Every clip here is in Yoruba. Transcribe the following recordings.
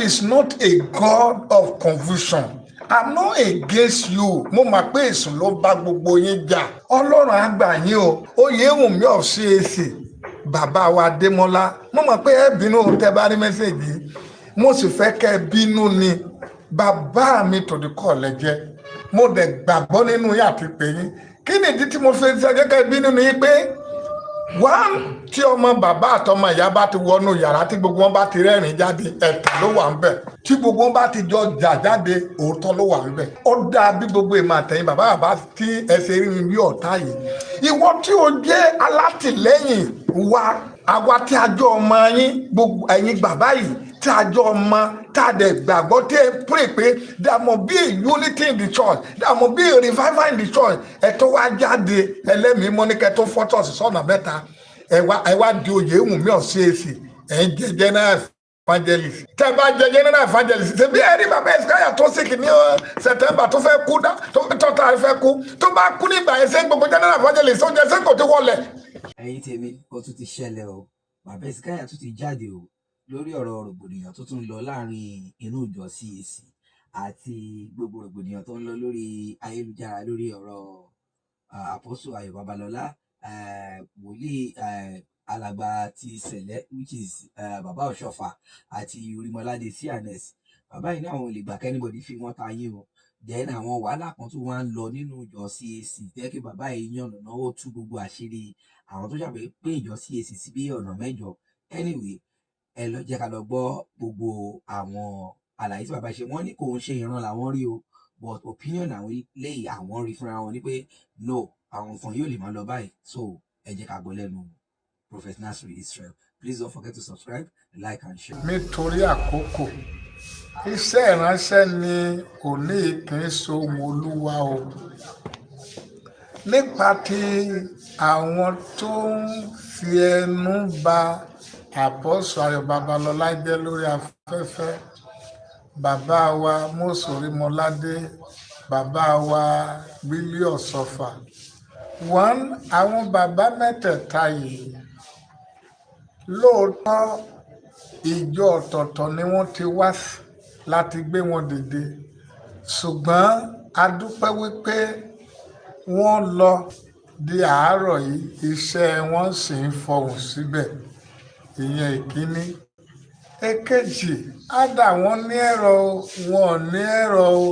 God is not a God of confusion. I'm not against you. Mo mọ̀ pé èṣù ló bá gbogbo yín jà. Ọlọ́run á gbà yín o. Oyèwùnmí of CAC, bàbá wa Adémọ́lá, mo mọ̀ pé ẹ bínú tẹ́ bá rí message. Mo sì fẹ́ kẹ́ ẹ bínú ni. Bàbá mi to the core lẹ́jẹ́. Mo dẹ̀ gbàgbọ́ nínú yín àti pé yín. Kí ni ìdí tí mo fi ṣe gẹ́gẹ́ bínú ni pé, one, tí ọmọ bàbá àtọmọ ìyá bá ti wọnú yàrá, tí gbogbo wọn bá ti rẹ́rìn jáde, ẹ̀tàn ló wà ń bẹ̀. Tí gbogbo wọn bá ti jọ jà jáde, òótọ́ ló wà ń bẹ̀. Ó dáa bí gbogbo ìmọ̀ àtẹ̀yìn bàbá bàbá tí ẹsẹ̀ rí mi bí ọ̀tá yìí. Ìwọ tí o jẹ́ alátìlẹ́yìn wa, àwa tí a jọ ọmọ yín, gbogbo ẹ̀yin bàbá yìí tí a jọ ọmọ, tá a dẹ̀ gbàgbọ́, tí ẹ pray pé there must be a unity in the church, there must be a revival in the church, ẹ tó wá jáde ẹlẹ́mìí mọ́níkẹ́ tó fọ́ church sọ́nà mẹ́ta. Ẹ wá di Oyèwùnmí of CAC, ẹ ń jẹ general evangelist. Tẹ bá jẹ general evangelist, ṣe bí ẹ rí bàbá Ẹ̀sìkáyà tó sì kì ní September tó fẹ́ kú dá, tó tọ́ta fẹ́ kú, tó bá kú nígbà yẹn, ṣé gbogbo general evangelist ó jẹ, ṣé kò ti wọlé? Ẹ̀yin tèmi, ó tún ti ṣẹlẹ̀ o. Bàbá Ẹ̀sìkáyà tún ti jáde o lórí ọ̀rọ̀ rògbòdìyàn tó tún lọ láàrin inú ìjọ CAC àti gbogbo rògbòdìyàn tó ń lọ lórí ayélujára lórí ọ̀rọ̀ Apostle Ayọ̀ Babalọ́lá, wòlíì, alàgbà ti Sẹ̀lẹ̀, which is bàbá Ọ̀ṣọ́fà, àti Orímọládé C&S. Bàbá yìí ní àwọn ò lè gbà k'anybody fi wọ́n ta yín o. Then àwọn wàhálà kan tó wá ń lọ nínú ìjọ CAC tẹ́ kí bàbá yìí yànnàná, ó tú gbogbo àṣírí àwọn tó ṣàpè pé ìjọ CAC sí bí ọ̀nà mẹ́jọ. Anyway, ẹ lọ jẹ́ ká lọ gbọ́ gbogbo àwọn àlàyé tí bàbá ṣe. Wọ́n ní kò ń ṣe ìran làwọn rí o, but opinion àwọn léyìí àwọn rí fúnra wọn ní pé no, àwọn nǹkan yóò lè máa lọ báyìí. So ẹ jẹ́ ká gbọ́ lẹ́nu Prophet Nasir Israel. Please don't forget to subscribe, like and share. Nítorí àkókò, iṣẹ́ ìránṣẹ́ ni òní, kì í ṣohun Olúwa o. Nípa ti àwọn tó ń fi ẹnu ba Apostle Ayọ̀ Babalọ́lá jẹ́ lórí afẹ́fẹ́, bàbá wa Mósè Orímọládé, bàbá wa Bílí Ọ̀ṣọ́fà, wọ́n àwọn bàbá mẹ́tẹ̀ẹ̀ta yìí, lóòótọ́ ìjọ ọ̀tọ̀ọ̀tọ̀ ni wọ́n ti wá láti gbé wọn dìde, ṣùgbọ́n a dúpẹ́ wípé wọ́n lọ di àárọ̀ yìí, iṣẹ́ wọn sì ń fọhùn síbẹ̀. Ìyẹn ìkíní. Èkejì, ádà wọn ní ẹ̀rọ o, wọn ò ní ẹ̀rọ o,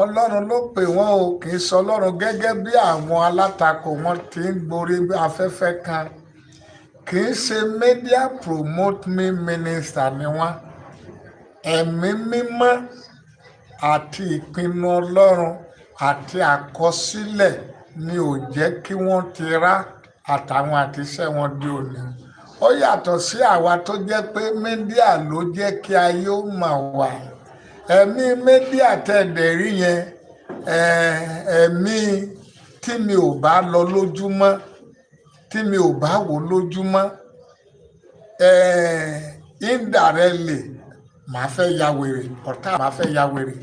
Ọlọ́run ló pè wọ́n o. Kì í sọ Ọlọ́run gẹ́gẹ́ bí àwọn alátakò wọn ti ń gborí afẹ́fẹ́ kan. Kì í ṣe media promote me minister ni wọ́n. Ẹ̀mí Mímọ́ àti ìpinnu Ọlọ́run àti àkọsílẹ̀ ni ò jẹ́ kí wọ́n ti rá àtàwọn àtiṣẹ́ wọn di òní. Ó yàtọ̀ sí àwa tó jẹ́ pé media ló jẹ́ kí ayé ó mọ̀ wá. Ẹ̀mí media tẹ̀dẹ̀ rí yẹn, ẹ̀mí tí mi ò bá lọ lójúmọ́, tí mi ò bá wò lójúmọ́, indirectly màá fẹ́ ya wèrè ọ̀tá, màá fẹ́ ya wèrè.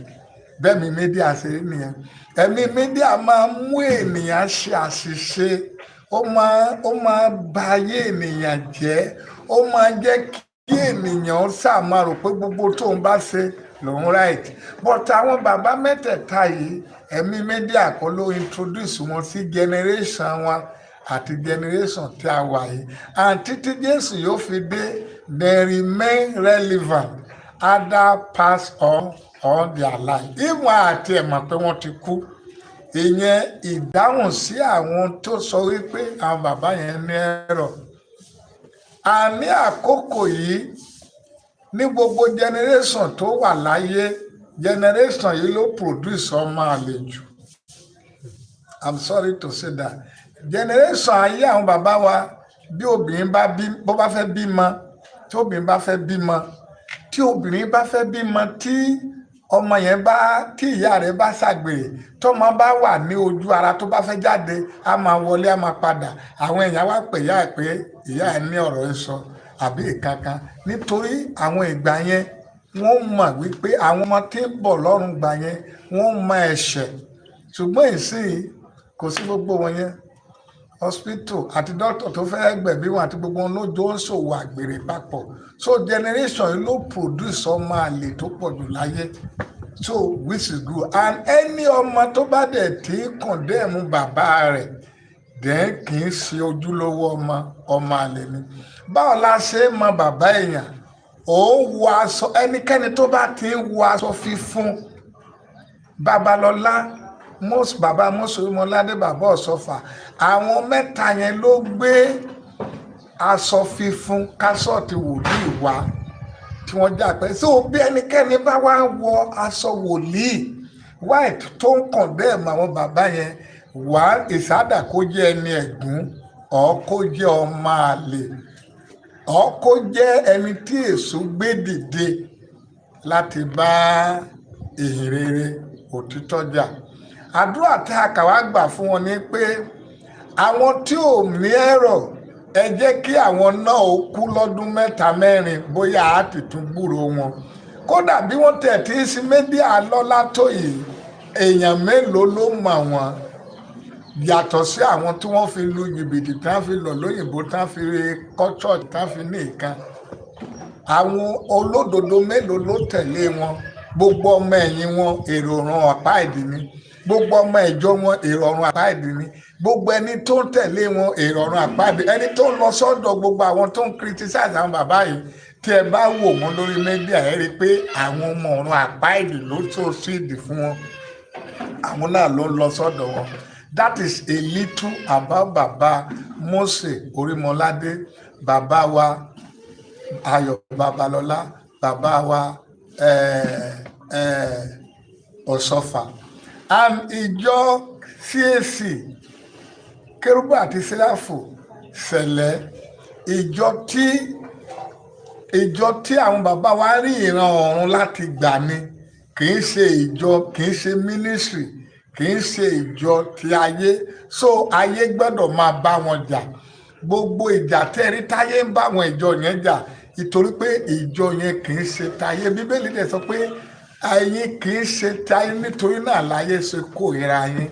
Bẹ́ẹ̀ ni media ṣe rí nìyẹn. Ẹ̀mí media máa ń mú ènìyàn ṣe àṣìṣe, ó máa bà ayé ènìyàn jẹ́, ó máa jẹ́ kí ènìyàn ṣáà máa rò pé gbogbo tóun bá ṣe lòun right. But àwọn bàbá mẹ́tẹ̀ẹ̀ta yìí, ẹ̀mí media kọ́ ló introduce wọn sí generation wọn àti generation tí a wà yìí, and títí Jésù yóò fi dé, they remain relevant either pass on all their life. Even àti ẹ̀ mọ̀ pé wọ́n ti kú. Ìyẹn ìdáhùn sí àwọn tó sọ wípé àwọn bàbá yẹn ní ẹ̀rọ. Àní àkókò yìí, ní gbogbo generation tó wà láyé, generation yìí ló produce ọmọ àlè jù. I'm sorry to say that. Generation ayé àwọn bàbá wa, bí obìnrin bá bí, bó bá fẹ́ bímọ, tí obìnrin bá fẹ́ bímọ, tí obìnrin bá fẹ́ bímọ, tí ọmọ yẹn bá, tí ìyá rẹ̀ bá ṣàgbèrè, tọmọ bá wà ní ojú ara tó bá fẹ́ jáde, á máa wọlé, á máa padà. Àwọn èèyàn wá pè ìyá ẹ̀ pé ìyá ẹ̀ ní ọ̀rọ̀ ẹ̀ sọ àbí ìkankan, nítorí àwọn ìgbà yẹn, wọ́n mọ̀ wípé àwọn ọmọ tí ń bọ̀ lọ́rùn gbà yẹn, wọ́n mọ ẹ̀ṣẹ̀. Ṣùgbọ́n ìsìn kò sí gbogbo wọn yẹn. hospital àti doctor tó fẹ́ gbẹ̀bí wọn àti gbogbo wọn ló jọ ń ṣòwò àgbèrè papọ̀. So generation yìí ló produce ọmọ àlè tó pọ̀ jù láyé. So which is good. And any ọmọ tó bá dẹ̀ tí condemn bàbá rẹ̀ then kì í ṣe ojúlówó ọmọ, ọmọ àlè ni. Báwo la ṣe é mọ bàbá èèyàn? Ó ń wọ aṣọ. Ẹnikẹ́ni tó bá ti ń wọ aṣọ fífún, Babalọlá, Mose, bàbá Mose Orímọládé, bàbá Ọ̀ṣọ́fà, àwọn mẹ́ta yẹn ló gbé aṣọ fífún kásọ̀tì wòlíì wá tí wọ́n jà pé. So bí ẹnikẹ́ni bá wá wọ aṣọ wòlíì white tó ń condemn àwọn bàbá yẹn wá, ìsádà kó jẹ́ ẹni ẹ̀gún ọ̀, kó jẹ́ ọmọ àlè ọ̀, kó jẹ́ ẹni tí èso gbé dìde láti bá ìhìn rere òtítọ́ jà. Àdúrà tí a kà wá gbà fún wọn ni pé àwọn tí ò ní ẹ̀rọ, ẹ jẹ́ kí àwọn náà ó kú lọ́dún 3 4, bóyá a ti tún gbúrò wọn. Kódà bí wọ́n tẹ̀ tí sí media lọ́lá tó yìí, èèyàn mélòó ló mọ̀ wọ́n yàtọ̀ sí àwọn tí wọ́n fi lu jìbìtì, tí wọ́n fi lọ lóyìnbó, tí wọ́n fi kọ́ church, tí wọ́n fi ní ìkan? Àwọn olódodo mélòó ló tẹ̀lé wọn? Gbogbo ọmọ ẹ̀yìn wọn, èrò ọ̀run ọ̀pá ìdí ni. Gbogbo ọmọ ìjọ wọn, èrò ọ̀run àpá ìdí ni. Gbogbo ẹni tó ń tẹ̀lé wọn, èrò ọ̀run àpá ìdí. Ẹni tó ń lọ sọ́dọ̀ gbogbo àwọn tó ń criticize àwọn bàbá yìí, tí ẹ bá wò wọ́n lórí media, ẹ rí i pé àwọn ọmọ ọ̀run àpá ìdí ló tó síìdì fún wọn. Àwọn náà ló ń lọ sọ́dọ̀ wọn. That is a little about Baba Mose Orímọládé, bàbá wa Ayọ̀ Babalọ́lá, bàbá wa Ọ̀ṣọ́fà and ìjọ CAC, Kérúbù àti Séráfù Sẹ̀lẹ̀, ìjọ tí àwọn bàbá wa rí ìran ọ̀run láti gbà ni. Kì í ṣe ìjọ, kì í ṣe ministry, kì í ṣe ìjọ ti ayé. So ayé gbọ́dọ̀ máa bá wọn jà. Gbogbo ìjà tẹ́rí táyé ń bá àwọn ìjọ yẹn jà, ìtorí pé ìjọ yẹn kì í ṣe táyé. Bíbélì dẹ̀ sọ pé ẹ̀yin kì í ṣe táyé, nítorí náà láyé ṣe kórìíra yín.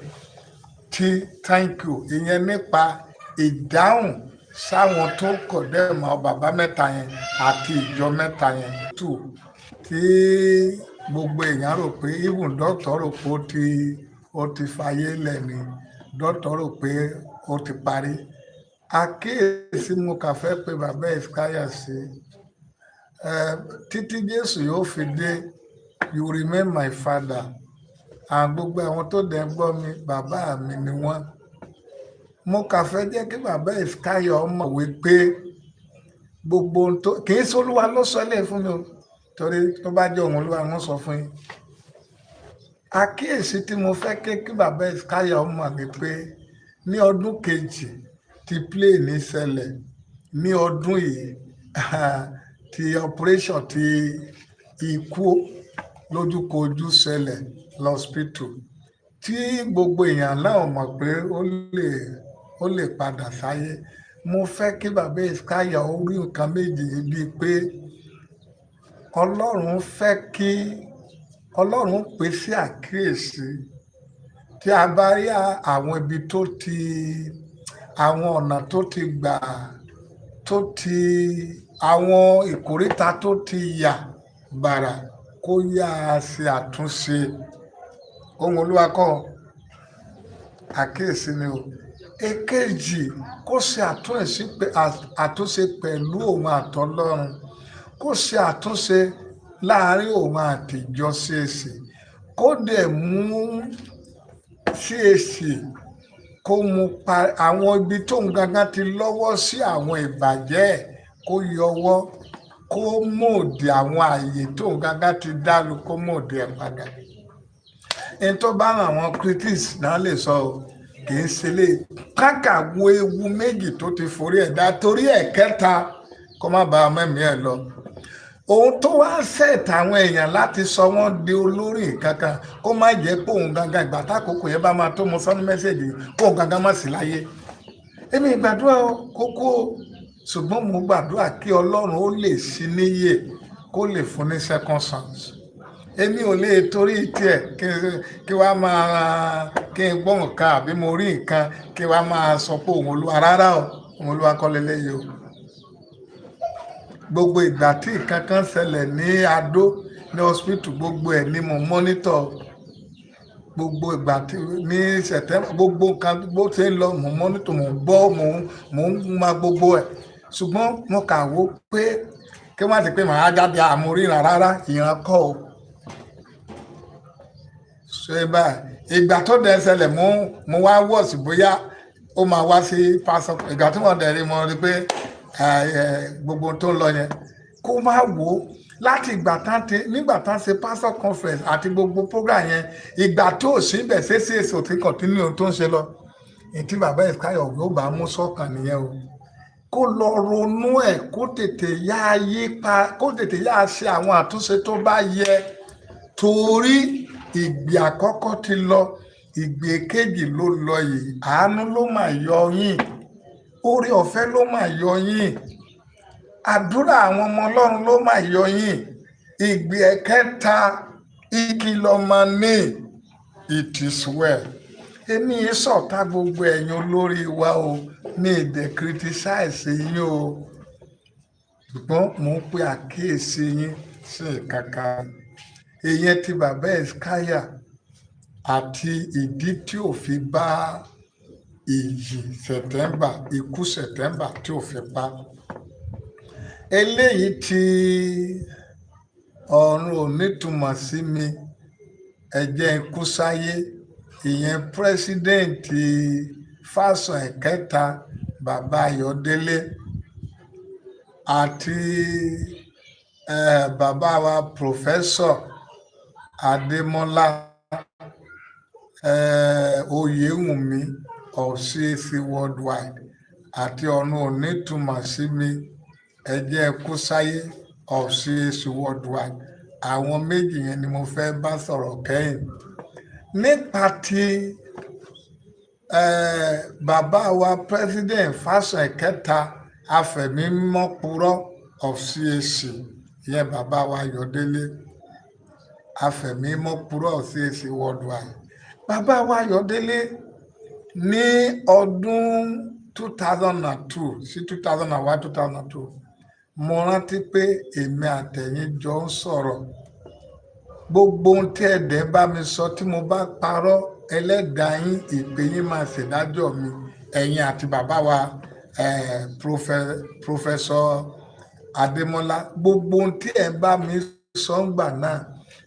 Tí thank you, ìyẹn nípa ìdáhùn sáwọn tó condemn bàbá mẹ́ta yẹn àti ìjọ mẹ́ta yẹn tù, tí gbogbo èèyàn rò pé, even doctor rò pé ó ti fayé lẹ̀ ni. Doctor rò pé ó ti parí. Àkíyèsí mo kà fẹ́ pé bàbá Ìskáyà sí títí Jésù yóò fi dé, you remain my father, and gbogbo àwọn tó dẹ̀ ń gbọ́ mi, bàbá mi ni wọ́n. Mo kà fẹ́ jẹ́ kí bàbá Ìskáyà mọ̀ wípé gbogbo ohun tó kì í sólúwa ló sọ ilé fún mi o, torí tó bá jẹ́ òun olúwa, wọn sọ fún yín. Àkíyèsí tí mo fẹ́ ké kí bàbá Ìskáyà mọ̀ ni pé ní ọdún kejì tí plane ṣẹlẹ̀, ní ọdún yìí tí operation ti ikú lójúkojú ṣẹlẹ̀ lọ́spítù, tí gbogbo èèyàn náà mọ̀ pé ó lè padà sáyé, mo fẹ́ kí bàbá Ìskáyà ó rí nǹkan méjì bíi pé Ọlọ́run fẹ́ kí Ọlọ́run pè sí àkíyèsí. Tí a bá rí àwọn ibi tó ti, àwọn ọ̀nà tó ti gbà, tó ti àwọn ìkóríta tó ti yà bàrà, kó yá a ṣe àtúnṣe. Ohun Olúwa kọ́, àkíyèsí ni o. Èkejì, kó ṣe àtúnṣe pẹ̀lú òun àtọlọ́run, kó ṣe àtúnṣe láàárín òun àtìjọ CAC, kó dẹ̀ mú CAC, kó mú pa àwọn ibi tóun gangan ti lọ́wọ́ sí àwọn ìbàjẹ́ ẹ̀, kó yọwọ́, kó mòdì àwọn ààyè tóun gangan ti dálu, kó mòdì ẹ̀ padà. Ẹni tó bá àwọn critics náà lè sọ o, kì í ṣe lè kákà wo ewu méjì tó ti forí ẹ̀ dá, torí ẹ̀ kẹta kó má bàa mẹ́mìí ẹ̀ lọ. Òun tó wá set àwọn èèyàn láti sọ wọ́n di olórí kankan, kó má jẹ́ pé òun gangan, ìgbà tákòókò yẹn bá máa tó, mo sọ ní message, kó òun gangan má sí láyé. Èmi ìgbàdúrà kókó, ṣùgbọ́n mo gbàdúrà kí Ọlọ́run ó lè sí níyè, kó lè fún ní second chance. Èmi ò lè torí tiẹ̀ kí wàá máa kí n gbọ́ nǹkan àbí mo rí nǹkan kí wàá máa sọ pé òun Olúwa. Rárá o, òun Olúwa kọ́ lélẹ́yìí o. Gbogbo ìgbà tí nǹkan kan ṣẹlẹ̀ ní Adó ní hospital, gbogbo ẹ̀ ni mo monitor. Gbogbo ìgbà tí ní September, gbogbo nǹkan bó ṣe ń lọ, mo monitor, mo gbọ́, mo ń ma gbogbo ẹ̀. Ṣùgbọ́n mo kà wó pé kí wọ́n ti pé màá jáde àmúríran. Rárá, ìran kọ́ o. Ṣé báyìí, ìgbà tó dẹ̀ ṣẹlẹ̀, mo wá wọ̀ sí bóyá ó máa wá sí pásọ. Ìgbà tí wọ́n dẹ̀ rí, mo rí pé gbogbo tó ń lọ yẹn, kó má wò ó láti ìgbà tán ti nígbà tán ṣe pastor conference àti gbogbo program yẹn. Ìgbà tó ò sí bẹ̀ ṣe ṣe èso tí continue tó ń ṣe lọ. Ètí bàbá Ìkáyọ̀ yóò bá mú sọ́kàn nìyẹn o. Kó lọ ronú ẹ̀, kó tètè yá yí pa, kó tètè yá ṣe àwọn àtúnṣe tó bá yẹ, torí ìgbì àkọ́kọ́ ti lọ, ìgbì kejì ló lọ yìí. Àánú ló mà yọ yín, oore ọ̀fẹ́ ló mà yọ yín, àdúrà àwọn ọmọ Ọlọ́run ló mà yọ yín. Ìgbì ẹ̀kẹta, ìkìlọ̀ máa ní. It is well. Èmi yìí sọ̀tá gbogbo ẹ̀yin olórí wa o, mi ì dẹ̀ criticize yín o, ṣùgbọ́n mò ń pe àkíyèsí yín sí ìkàkà ìyẹn ti bàbá Ẹ̀skáyà àti ìdí tí ò fi bá ìjì September, ikú September tí ò fi pa. Eléyìí tí ọ̀run ò nítumọ̀ sí mi, ẹ̀jẹ̀ ikú sáyé, ìyẹn president Fásọ̀ Ẹ̀kẹta, bàbá Ayọ̀délé, àti bàbá wa Professor Adémọ́lá Oyèwùnmí of CAC Worldwide, àti ọ̀run ò nítumọ̀ sí mi, ẹ̀jẹ̀ ikú sáyé of CAC Worldwide, àwọn méjì yẹn ni mo fẹ́ bá sọ̀rọ̀ kẹ́yìn. Nípa ti bàbá wa president Fásọ̀ Ẹ̀kẹta, afẹ̀mímọ́purọ́ of CAC, ìyẹn bàbá wa Ayọ̀délé, afẹ̀mímọ́purọ́ of CAC Worldwide, bàbá wa Ayọ̀délé, ní ọdún 2002 sí 2001, 2002, mo rántí pé èmi àtẹ̀yìn jọ ń sọ̀rọ̀. Gbogbo ohun tí ẹ̀dẹ̀ bá mi sọ, tí mo bá parọ́, ẹlẹ́dàá yín, ìpè yín máa ṣèdájọ́ mi, ẹ̀yin àti bàbá wa Professor Adémọ́lá. Gbogbo ohun tí ẹ̀ bá mi sọ ńgbà náà,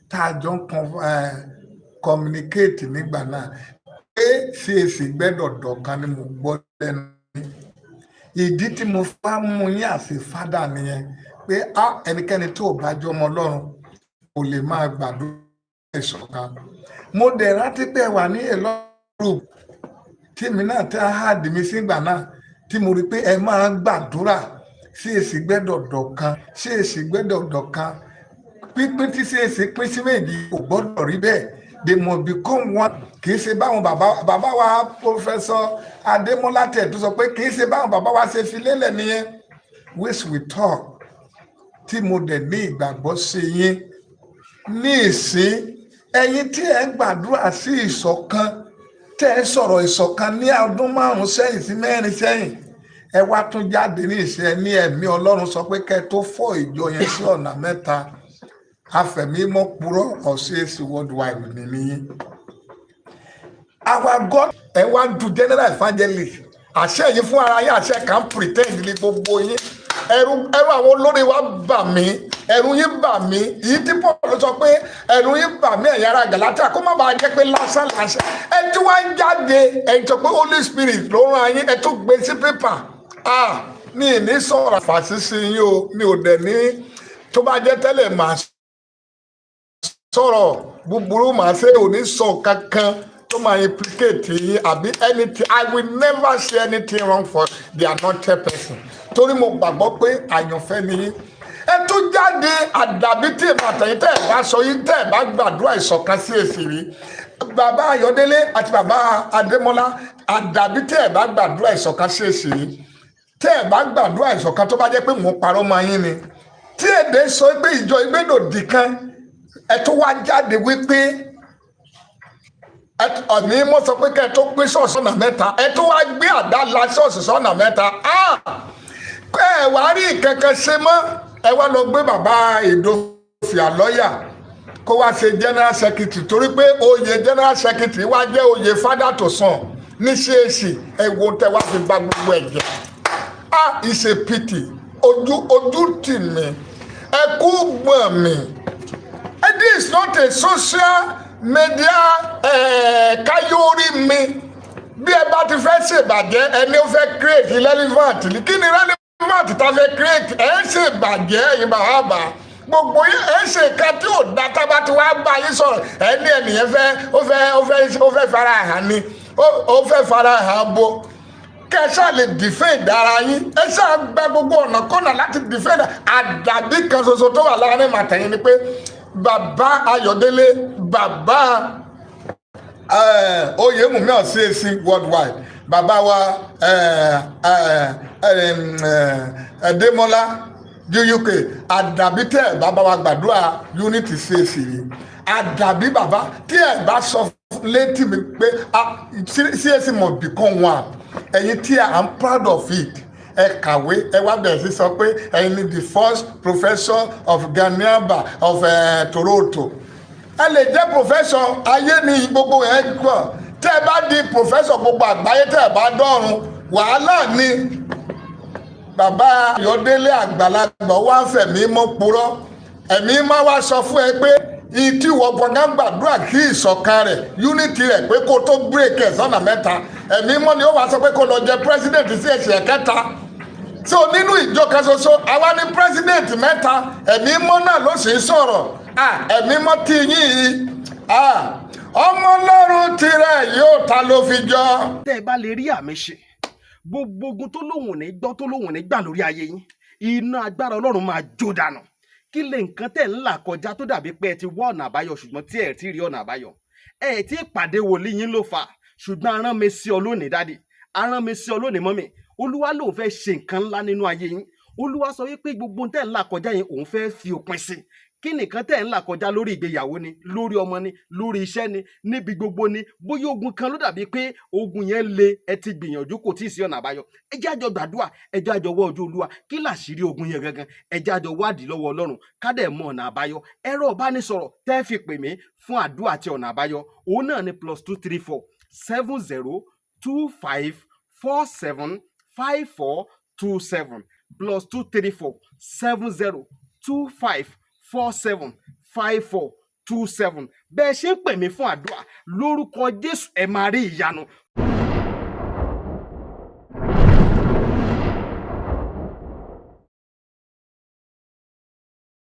tá a jọ ń communicate nígbà náà, pé CAC gbẹ́dọ̀ dọ̀kan ni mo gbọ́ lẹ́nu. Ìdí tí mo fà mú yín àti fádà nìyẹn pé á ẹnikẹ́ni tó bá jọ ọmọ Ọlọ́run kò lè máa gbàdúrà ìṣọ̀kan. Mo dẹ̀ rántí pé ẹ wà ní èlò group tí mi náà tẹ́ add mi sígbà náà, tí mo rí pé ẹ máa ń gbàdúrà, CAC gbẹ́dọ̀ dọ̀kan, CAC gbẹ́dọ̀ dọ̀kan, pínpín tí CAC pín sí méjì kò gbọ́dọ̀ rí bẹ́ẹ̀, they must become one. Kì í ṣe báwọn bàbá wa Professor Adémọ́lá tẹ̀ tó sọ pé kì í ṣe báwọn bàbá wa ṣe fi lélẹ̀ nìyẹn, which we talk, tí mo dẹ̀ ní ìgbàgbọ́ sí yín. Ní ìsín, ẹ̀yin tí ẹ̀ ń gbàdúrà sí ìṣọ̀kan, tẹ́ ẹ sọ̀rọ̀ ìṣọ̀kan ní ọdún 5 sẹ́yìn sí 4 sẹ́yìn, ẹ wá tún jáde ní ìṣe ní ẹ̀mí Ọlọ́run sọ pé kẹ́ ẹ tó fọ́ ìjọ yẹn sí ọ̀nà mẹ́ta. Afẹ̀mímọ́ purọ́ of CAC Worldwide nìyí. Our God, ẹ wá ń du general evangelist àṣẹ yìí fún ara yín. Àṣẹ kan pretend ní gbogbo yín. Ẹ̀rù àwọn olórí wa bà mí, ẹ̀rù yín bà mí. Èyí tí Paul sọ pé ẹ̀rù yín bà mí, ẹ̀yin ará Gàlátíà, kó má bàa jẹ́ pé lásán lásán ẹ tí wọ́n ń jáde. Ẹ sọ pé Holy Spirit ló rán yín, ẹ tún gbé sí pépà. Ah, mi ì ní sọ̀rọ̀ àfàṣìṣe yín o, mi ò dẹ̀ ní. Tó bá jẹ́ tẹ́lẹ̀, màá sọ̀rọ̀ búburú, màá ṣe ò ní sọ kankan tó máa implicate yín àbí anything. I will never say anything wrong for the anointed person, torí mo gbàgbọ́ pé àyànfẹ́ ni yín. Ẹ tún jáde, àdàbí tí èmi àtẹ̀yìn tẹ́ ẹ̀ bá sọ yín, tẹ́ ẹ̀ bá gbàdúrà ìṣọ̀kan sí èsì rí, bàbá Ayọ̀délé àti bàbá Adémọ́lá, àdàbí tẹ́ ẹ̀ bá gbàdúrà ìṣọ̀kan sí èsì rí, tẹ́ ẹ̀ bá gbàdúrà ìṣọ̀kan, tó bá jẹ́ pé mò ń parọ́ mọ́ yín ni. Tí èdè sọ pé ìjọ ìgbẹ́dọ̀ dì kan. Ẹ tó wá jáde wípé ọ̀ní mo sọ pé kẹ́ ẹ tó pín ṣọ́ọ̀ṣì sọ́nà mẹ́ta, ẹ tó wá gbé àdá la ṣọ́ọ̀ṣì sọ́nà mẹ́ta. Ah! Ẹ wá rí nǹkan ṣe mọ́, ẹ wá lọ gbé bàbá Ìdòfìà lọ́yà kó wá ṣe general secretary, torí pé oyè general secretary wá jẹ́ oyè father to son ní CAC. Ẹ wo tẹ wá fi bà gbogbo ẹ̀ jẹ́. Ah, it's a pity. Ojú tì mí, ẹkú gbọ̀n mi. This is not a social media káyórí mi. Bí ẹ bá ti fẹ́ ṣèbàjẹ́, ẹni ó fẹ́ create relevant, kí ni relevant tá a fẹ́ create? Ẹ ń ṣèbàjẹ́, ẹ̀yin bàbá bá gbogbo yín, ẹ ń ṣe nǹkan tí ò da. Tá a bá ti wá bá yín sọ̀rọ̀, ẹ ní ẹnìyẹn fẹ́ ó fẹ́ fara hàn ni, ó fẹ́ fara hàn bo kẹ ẹ ṣáà lè defend ara yín. Ẹ ṣáà gba gbogbo ọ̀nà kọ́nà láti defend. Àdàbí kan ṣoṣo tó wà láàrin màtẹ̀yìn ni pé bàbá Ayọ̀délé, bàbá Oyèwùmí of CAC worldwide, bàbá wa Démọ́lá UK, àdàbí tẹ́ ẹ̀ bá bá wa gbàdúrà unity CAC yìí, àdàbí bàbá tí ẹ̀ bá sọ létí mi pé, ah, CAC must become one. Ẹ̀yin tí I am proud of it, ẹ kàwé, ẹ wá bẹ̀rẹ̀ sí sọ pé ẹ̀yin ni the first professor of Ganiaba of Toronto. Ẹ lè jẹ́ professor ayé ní gbogbo ẹ̀ gbọ́. Tẹ́ ẹ bá di professor gbogbo àgbáyé, tẹ́ ẹ bá dọ́run, wàhálà ni. Bàbá Ayọ̀délé àgbàlagbà wá ń fẹ̀mí mọ́ purọ́. Ẹ̀mí má wá sọ fún ẹ pé ìtí ìwọ gbọ̀ngàn gbàdúrà kí ìṣọ̀kan rẹ̀, unity rẹ̀, pé kó tó break ẹ̀ sọ́nà mẹ́ta. Ẹ̀mí mọ́ ni ó wá sọ pé kó lọ jẹ president sí ẹ̀sìn ẹ̀kẹta. So nínú ìjọ kan ṣoṣo, àwa ní president mẹ́ta. Ẹ̀mí mọ́ náà ló sì ń sọ̀rọ̀. Ah, ẹ̀mí mọ́ tí yín yìí, ah, ọmọ Ọlọ́run tirẹ̀ yóò ta ló fi jọ. Tẹ́ ẹ bá lè rí àmì ṣe, gbogbo ogun tó lóhùn ní gbọ́, tó lóhùn ní gbà lórí ayé yín, iná agbára Ọlọ́run máa jó dànù. Kí lè nǹkan tẹ̀ ń là kọjá tó dàbí pé ẹ ti wá ọ̀nà àbáyọ, ṣùgbọ́n tí ẹ ti rí ọ̀nà àbáyọ? Ẹ ti pàdé wòlíì yín ló fà. Ṣùgbọ́n arán mi sí ọ lónìí, daddy, arán mi sí ọ lónìí, mummy. Olúwa lòun fẹ́ ṣe nǹkan ńlá nínú ayé yín. Olúwa sọ wípé gbogbo tẹ̀ ń là kọjá yẹn, òun fẹ́ fi òpin sí. Kí nìkan tẹ̀ ń là kọjá? Lórí ìgbéyàwó ni, lórí ọmọ ni, lórí iṣẹ́ ni, níbi gbogbo ni. Bóyá ogun kan ló dàbí pé ogun yẹn le, ẹ ti gbìyànjú, kò tí ì sí ọ̀nà àbáyọ. Ẹ jẹ́ àjọ gbàdúrà, ẹ jẹ́ àjọ wọ́ ojú Olúwa. Kí làṣírí ogun yẹn gangan? Ẹ jẹ́ àjọ wádìí lọ́wọ́ Ọlọ́run, ká dẹ̀ mọ ọ̀nà àbáyọ. Ẹ̀rọ ìbánisọ̀rọ̀ tẹ́ fi pè mí fún àdúrà àti ọ̀nà àbáyọ, òun náà ni +234 70 25 47 54 27, +234 70 25 47 54 27. Bẹ́ẹ̀ ṣe ń pè mí fún àdúrà, lórúkọ Jésù, ẹ máa rí ìyanu.